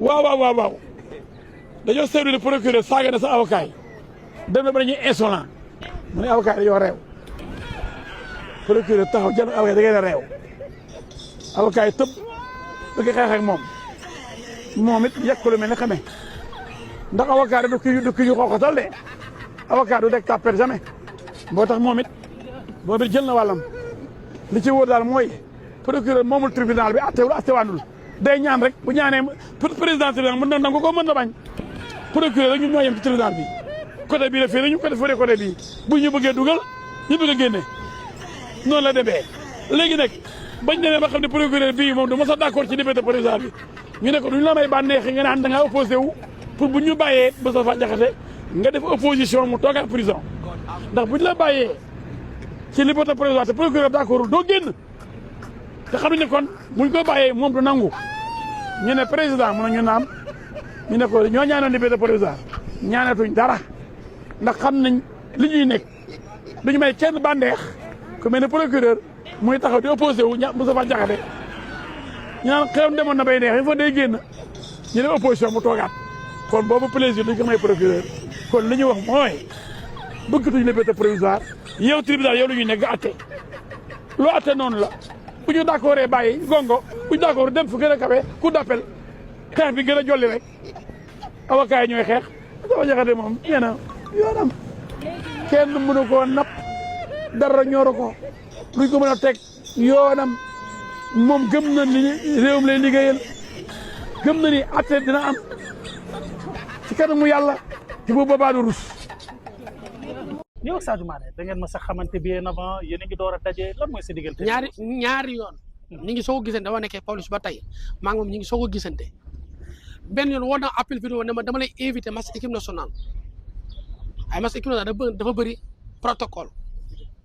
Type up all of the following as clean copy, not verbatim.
waaw dañoo seetlu ne procureur saaga na sa avocat yi dem na ba dañuy insolent mu ne avocat yi dañoo réew procureur taxaw jël avocat da ngeen a réew avocat yi tëb da nga xeex ak moom it yegg ko lu mel ne xamee ndax avocat du ki ñu xooxatal de avocat du deg tàppet jamais moo tax moom it jël na wàllam li ci wóor daal mooy procureur moomul tribunal bi attewaandul day ñaan rek bu ñaanee président tribunal mën na nangu ko mën na bañ procureur rek ñun ñoo yem ci tribunal bi côté bii la fii rek ñu côté bii bu ñu bëggee dugal ñu bëgg a génne noonu la demee léegi nag bañ demee ba xam ne procureur bii moom du mos a d'accord ci liberté provisoire bi ñu ne ko duñu la may bànneexi nga naan da ngaa opposé wu pour bu ñu bàyyee Moustapha Diakhaté nga def opposition mu toogaat prison ndax bu ñu la bàyyee ci liberté provisoire te procureur d'accordul doo génn te xam ne kon buñ ko bàyyee moom du nangu ñu ne président mun nañu naam ñu ne ko ñoo ñaanoon liberté provisoire ñaanatuñ dara ndax xam nañ li ñuy nekk duñu may kenn bànneex ku mel ne procureur muy taxaw di opposé wu Moustapha Diakhaté ñu naan xelam demoon na bay neex il faut day génn ñu ne opposition mu toogaat kon boobu plaisir duñ ko may procureur kon li ñu wax mooy bëggatuñ liberté provisoire yow tribunal yow la ñuy nekk nga atte loo atte noonu la bu ñu d'accordee bàyyi gongo bu ñu d'accord dem fu gën a kawe cour d'appel xeex bi gën a jolli rek avocat yi ñooy xeex Moustapha Diakhaté moom nee na yoonam kenn mënu koo napp dara ñooro ko luñ ko mën a teg yoonam moom gëm na ni réewam lay liggéeyal gëm na ni atte dina am ci kanamu yàlla ci bu boobaa du rus. yow ak Sadio Mané da ngeen ma sax xamante bien avant yéen a ngi door a daje lan mooy sa diggante. ñaari yoon. ñu ngi soog a gisante dama nekkee Pawlish ba tey maa ngi moom ñu ngi soog a gisante benn yoon woon na appel vidéo ne ma dama lay invité match équipe nationale ay match équipe nationale dafa bëri protocole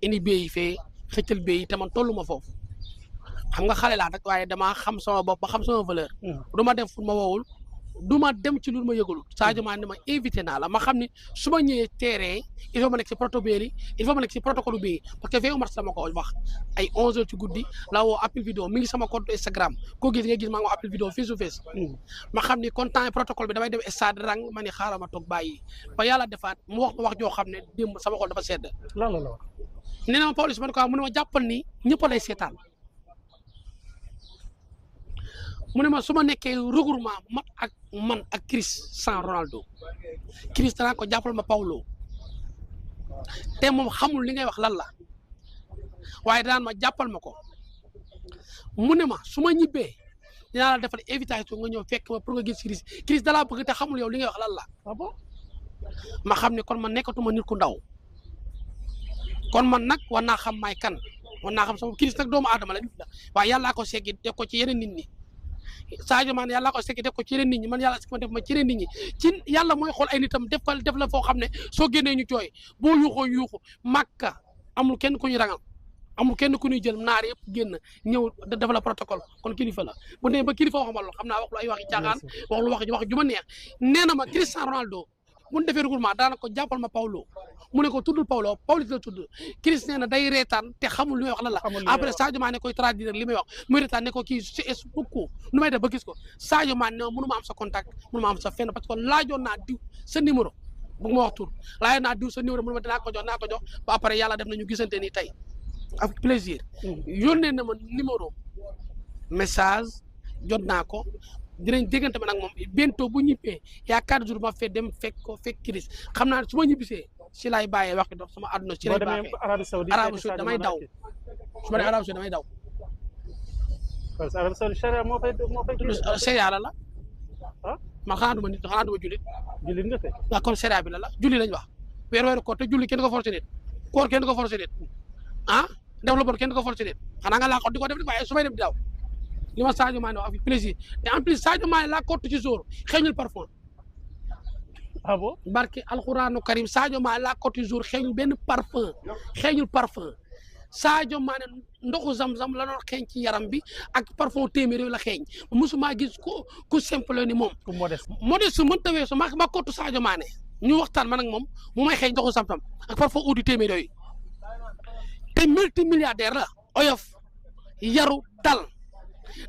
indi bee yi fee xëccal bee yi te man tollu ma foofu xam nga xale laa nag waaye damaa xam sama bopp ba xam sama valeur. du ma def fu ma woowul du ma dem ci lu ma yëgalul Sadio Mané ma invité naa la ma xam ni su ma ñëwee terrain il faut ma nekk ci protocole yi il faut ma nekk ci protocole bi parce que veille match dama ko wax ay 11h ci guddi la woo appel vidéo mi ngi sama compte Instagram koo gis nga gis maa ngi appel vidéo face to face ma xam ni kon temps protocole bi damay dem stade rang ma ni xaaral ma toog bàyyi ba yàlla defaat mu wax ma wax joo xam ne démb sama xol dafa sedd. lan la wax. nee na ma Pawlish man quoi mu ne ma jàppal ni ñëpp lay seetaan. mu ne ma su ma nekkee regroupement man ak Chris sans Ronaldo Chris danaa ko jàppal ma Paulo te moom xamul li ngay wax lan la waaye daan ma jàppal ma ko mu ne ma su ma ñibbee dinaa la defal invitation nga ñëw fekk ma pour nga gis Chris dalaa bëgg te xamul yow li ngay wax lan la. ah bon ma xam ne kon man nekkatuma nit ku ndaw kon man nag war naa xam maay kan war naa xam sama Chris nag doomu aadama la nit la waaye yàllaa ko seggi def ko ci yeneen nit ñi. Sadio Mané yàlla ko sekk def ko ci yeneen nit ñi man yàlla ma def ma ci yeneen nit ñi ci yàlla mooy xool ay nitam def la foo xam ne soo génnee ñu jooy boo yuuxoo yuuxu màkka amul kenn ku ñu rangal amul kenn ku ñuy jël naar yëpp génn ñëw def la protocole kon kilifa la bu nee ba kilifa waxuma loolu xam naa wax lu ay waxi caaxaan wax lu wax ju ma neex nee na ma Cristiano Ronaldo bu ñu defee regroupement daana ko jàppal ma Paulo mu ne ko tuddul Paulo Pawlish la tudd Chris nee na day reetaan te xamul li may wax lan la après Sadio Mané koy traduire li may wax muy reetaan ne ko kii c'est beaucoup nu may def ba gis ko Sadio Mané ne mënu ma am sa contact mënu ma am sa fenn parce que laajoon naa diw sa numéro bu ma wax tur laajoon naa diw sa numéro mënu ma dinaa ko jox ba après yàlla def nañu gisante nii tey avec plaisir yónnee na ma numéro message jot naa ko dinañ déggante ma nag moom bientôt bu ñibbee yaa 4 jours ma fee dem fekk Chris xam naa ne su ma ñibbisee si laay bàyyee wax dox sama àdduna si lay baaxee Arabie Saoudite damay daw su ma nee Arabie Saoudite damay daw. Arabie Saoudite charia moo fay charia la ah man xanaa duma nit xanaa duma jullit. jullit nga fay. waaw kon charia bi la julli lañ wax weeru koor te julli kenn du ko forcé nit koor kenn du ko forcé nit ah def lu bon kenn du ko forcé nit xanaa nga laa ko di ko def rek waaye su may dem di daw li ma Sadio Mané wax avec plaisir te en plus Sadio Mané laa kottu ci jour xeeñul parfum. ah bon barke alxuraanu karim Sadio Mané laa kottu ci jour xeeñul benn parfum xeeñul parfum Sadio Mané ndoxu zam-zam la doon xeeñ ci yaram bi ak parfum téeméer yooyu la xeeñ musuma gis ku simple ni moom. ku modeste modeste mënta weesu ma kottu Sadio Mané ñu waxtaan man ak moom mu may xeeñ ndoxu zam-zam ak parfum eau du téeméer yooyu te multimilliardaire la oyof yaru dal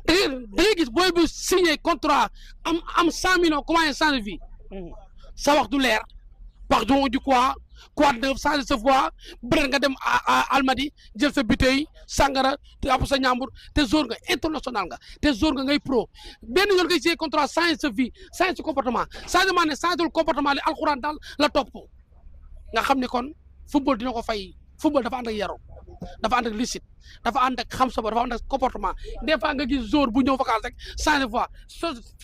da ngay gis booy bu signé contrat am 100 millions commencé changer vie sa wax du leer wax du quoi neuf changer sa voix bëri nga dem Almadi jël sa bouteille sangara te app sa ñaambur te jour nga international nga te jour nga ngay pro benn yoon ngay signé contrat changer sa vie changer sa comportement changement ne changer comportement li alxuraan daal la topp nga xam ne kon football dina ko fay football dafa ànd ak yaru dafa ànd ak licite dafa ànd ak xam sa bopp dafa ànd ak comportement des fois nga gis jour bu ñëw vacance rek changer voix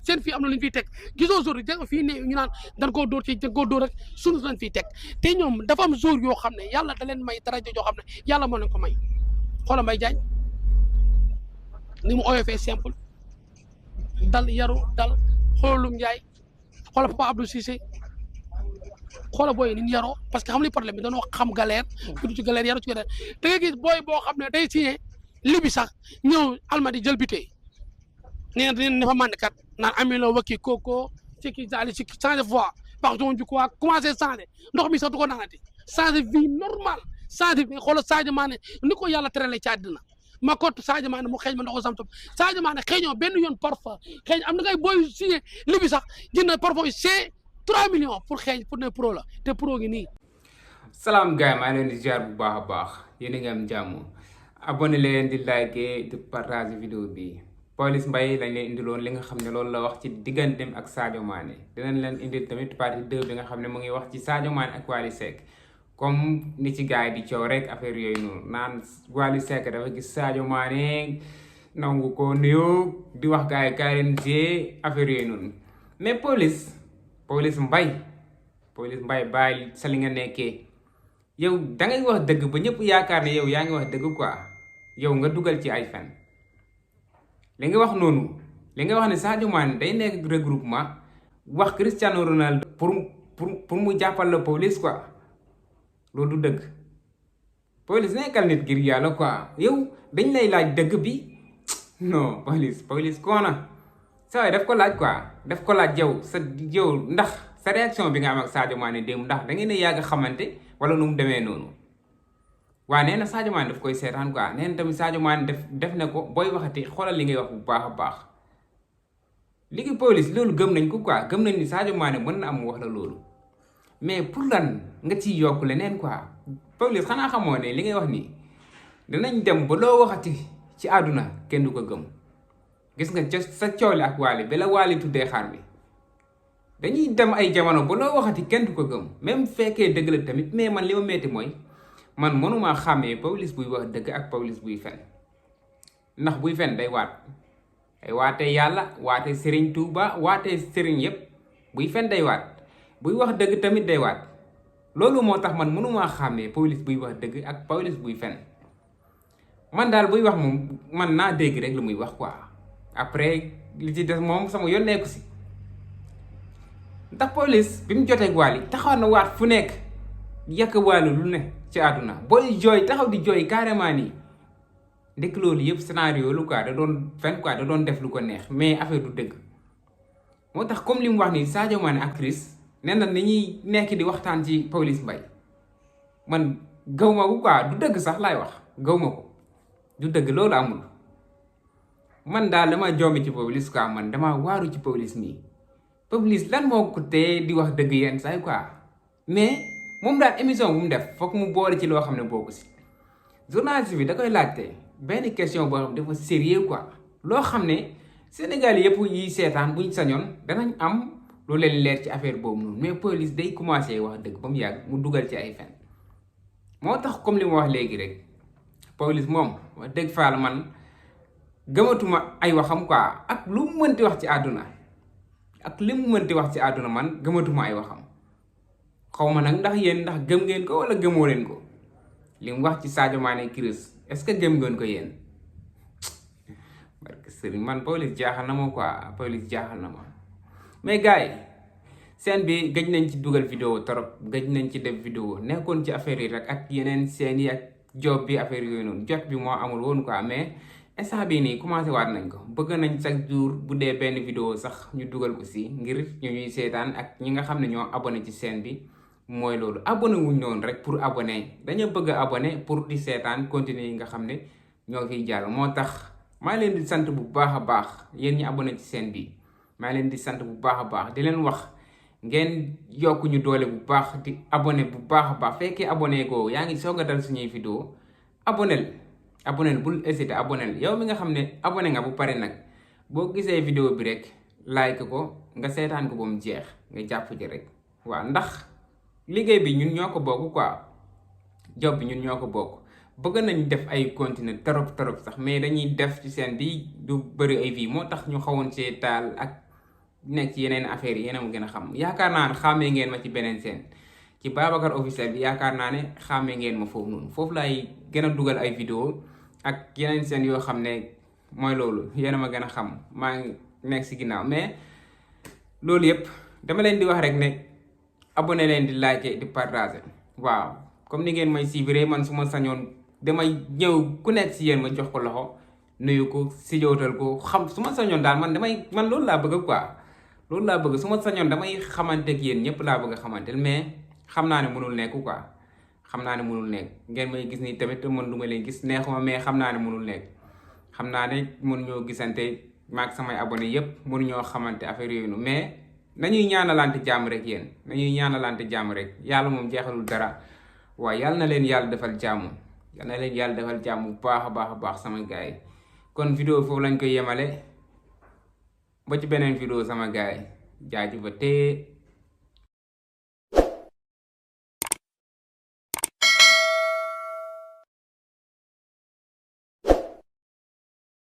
seen fii am na lu ñu fiy teg gisoo jour yi fii ne ñu naan dañ koo dóor rek sunu lañ fiy teg te ñoom dafa am jour yoo xam ne yàlla da leen may daraja joo xam ne yàlla moo leen ko may xoola Mbaye Diagne ni mu oyofee simple dal yaru dal xoolum Ndiaye xoola Papa Abdou Cissé xoola booy ni ñu yaroo parce que xam li problème bi dañoo xam galère du ci galère yaru ci galère da nga gis booy boo xam ne day signé libi sax ñëw Almadi jël bitee nee na fa mànd kat naan amiloo wakki koko ci ki daali ci changé voix pardon du quoi commencé changé ndox mi sax du ko naanati changé vie normale changé vie xoola Sadio Mané ni ko yàlla terale ci àddina ma kott Sadio Mané mu xeeñ ma ndoxu sam-sam Sadio Mané xeeñoo benn yoon parfum xeeñ am na ngay booy signé libi sax jënd parfum c'est 3 millions pour xeeñ pour ne pro la te pro gi nii. salaam gars yi maa leen di ziar bu baax a baax yéen a ngi am jàmm abonné leen di like di partage vidéo bi Pawlish Mbaye lañ leen indiloon li nga xam ne loolu la wax ci digganteem ak Sadio Mané dinañ leen indil tamit partie 2 bi nga xam ne mu ngi wax ci Sadio Mané ak Wally Seck comme ni ci gars yi di coow rek affaire yooyu noonu naan Wally Seck dafa gis Sadio Mané nangu ko nuyoo di wax gars yi kaay leen gisee affaire yooyu noonu mais Pawlish Mbaye bàyyi sa li nga nekkee yow da ngay wax dëgg ba ñëpp yaakaar ne yow yaa ngi wax dëgg quoi yow nga dugal ci ay fen li nga wax noonu li nga wax ne Sadio Mané day nekk regroupement wax Cristiano Ronaldo pour mu jàppal la Pawlish quoi loolu du dëgg Pawlish nekkal nit ngir yàlla quoi yow dañ lay laaj dëgg bi non Pawlish koona saa daf ko laaj quoi daf ko laaj yow ndax sa réaction bi nga am ak Sadio Mané démb ndax da ngeen a yàgg xamante wala nu mu demee noonu waaye nee na Sadio Mané daf koy seetaan quoi nee na tamit Sadio Mané def na ko booy waxati xoolal li ngay wax bu baax a baax léegi Pawlish loolu gëm nañ ko quoi gëm nañ ni Sadio Mané mën na am wax la loolu mais pour lan nga ciy yokk leneen quoi Pawlish xanaa xamoo ne li ngay wax nii danañ dem ba loo waxati ci àdduna kenn du ko gëm gis nga ca sa cooli ak Wally ba la Wally tuddee xaar bi dañuy dem ay jamono ba loo waxati kenn du ko gëm même fekkee dëgg la tamit mais man li ma metti mooy man mënumaa xàmmee Pawlish buy wax dëgg ak Pawlish buy fen ndax buy fen day waat ay waatee yàlla waatee Serigne Touba waatee Serigne yépp buy fen day waat buy wax dëgg tamit day waat loolu moo tax man mënumaa xàmmee Pawlish buy wax dëgg ak Pawlish buy fen man daal buy wax moom man naa dégg rek lu muy wax quoi après li ci des moom sama yoon nekku si ndax Pawlish bi mu jotee ak Wally taxaw na waat fu nekk yàq Wally lu ne ci àdduna booy jooy taxaw di jooy carrément nii ndekk loolu yëpp scénario lu quoi da doon fen quoi da doon def lu ko neex mais affaire du dëgg moo tax comme li mu wax ni Sadio Mané ak Chris nee na ñuy nekk di waxtaan ci Pawlish Mbaye man gaw ma ko quoi du dëgg sax laay wax gaw ma ko du dëgg loolu amul man daal dama jombi ci Pawlish quoi man dama waaru ci Pawlish nii Pawlish lan moo ko tee di wax dëgg yenn saay quoi mais moom daal émission bu mu def foog mu boole ci loo xam ne bokku si journaliste bi da koy laajte benn question boo xam dafa sérieux quoi loo xam ne Sénégal yëpp yi seetaan buñ sañoon danañ am lu leen leer ci affaire boobu noonu mais Pawlish day commencé wax dëgg ba mu yàgg mu dugal ci ay fen moo tax comme li ma wax léegi rek Pawlish moom wax dëgg faal man gëmatuma ay waxam quoi ak lu mu mënti wax ci àdduna ak li mu mënti wax ci àdduna man gëmatuma ay waxam xaw ma nag ndax yéen ndax gëm ngeen ko wala gëmoo leen ko li mu wax ci Sadio Mané Chris est-ce que gëm ngeen ko yéen barke sëriñ man Pawlish jaaxal na ma quoi Pawlish jaaxal na ma mais gars yi seen bi gëj nañ ci dugal vidéo trop gëj nañ ci def vidéo nekkoon ci affaire yi rek ak yeneen seen yi ak job bi affaire yooyu noonu jot bi moo amul woon quoi mais instant bii nii commencé waat nañ ko bëgg nañ chaque jour bu dee benn vidéo sax ñu dugal ko si ngir ñu ñuy seetaan ak ñi nga xam ne ñoo abonné ci chaîne bi mooy loolu abonné wuñ noonu rek pour abonné dañoo bëgg a abonné pour di seetaan continuer yi nga xam ne ñoo fiy jàll moo tax maa leen di sant bu baax a baax yéen ñi abonné ci seen bi maa leen di sant bu baax a baax di leen wax ngeen yokku ñu doole bu baax di abonné bu baax a baax fekkee abonné goo yaa ngi soog a dal suñuy vidéo abonné bul hésité abonné yow mi nga xam ne abonné nga bu pare nag boo gisee vidéo bi rek like ko nga seetaan ko ba mu jeex nga jàpp ci rek waaw ndax liggéey bi ñun ñoo ko bokk quoi job bi ñun ñoo ko bokk bëgg nañ def ay continuer trop sax mais dañuy def ci seen bi du bëri ay vie moo tax ñu xawoon see taal ak nekk ci yeneen affaires yi yéen a ma gën a xam yaakaar naa ne xàmmee ngeen ma ci beneen seen ci Babacar officiel bi yaakaar naa ne xàmmee ngeen ma foofu noonu foofu laay gën a dugal ay vidéo ak yeneen seen yoo xam ne mooy loolu yéen a ma gën a xam maa ngi nekk si ginnaaw mais loolu yëpp dama leen di wax rek ne abonné leen di like di partager waaw comme ni ngeen may suivre man su ma sañoon damay ñëw ku nekk si yéen ma jox ko loxo nuyu ko si jowtal ko xam su ma sañoon daal man loolu laa bëgg quoi loolu laa bëgg su ma sañoon damay xamante ak yéen ñëpp laa bëgg a xamanteel mais xam naa ne mënul nekk quoi xam naa ne mënul nekk ngeen may gis nii tamit man du ma leen gis neexuma mais xam naa ne mënul nekk xam naa ne mënuñoo gisante maag samay abonné yëpp mënuñoo xamante affaire yooyu noonu mais nañuy ñaanalante jàmm rek yéen nañuy ñaanalante jàmm rek yàlla moom jeexalul dara waaye yàlla na leen yàlla defal jàmm yàlla na leen yàlla defal jàmm bu baax a baax sama gars yi kon vidéo foofu lañ koy yemale ba ci beneen vidéo sama gars yi jaajëfatee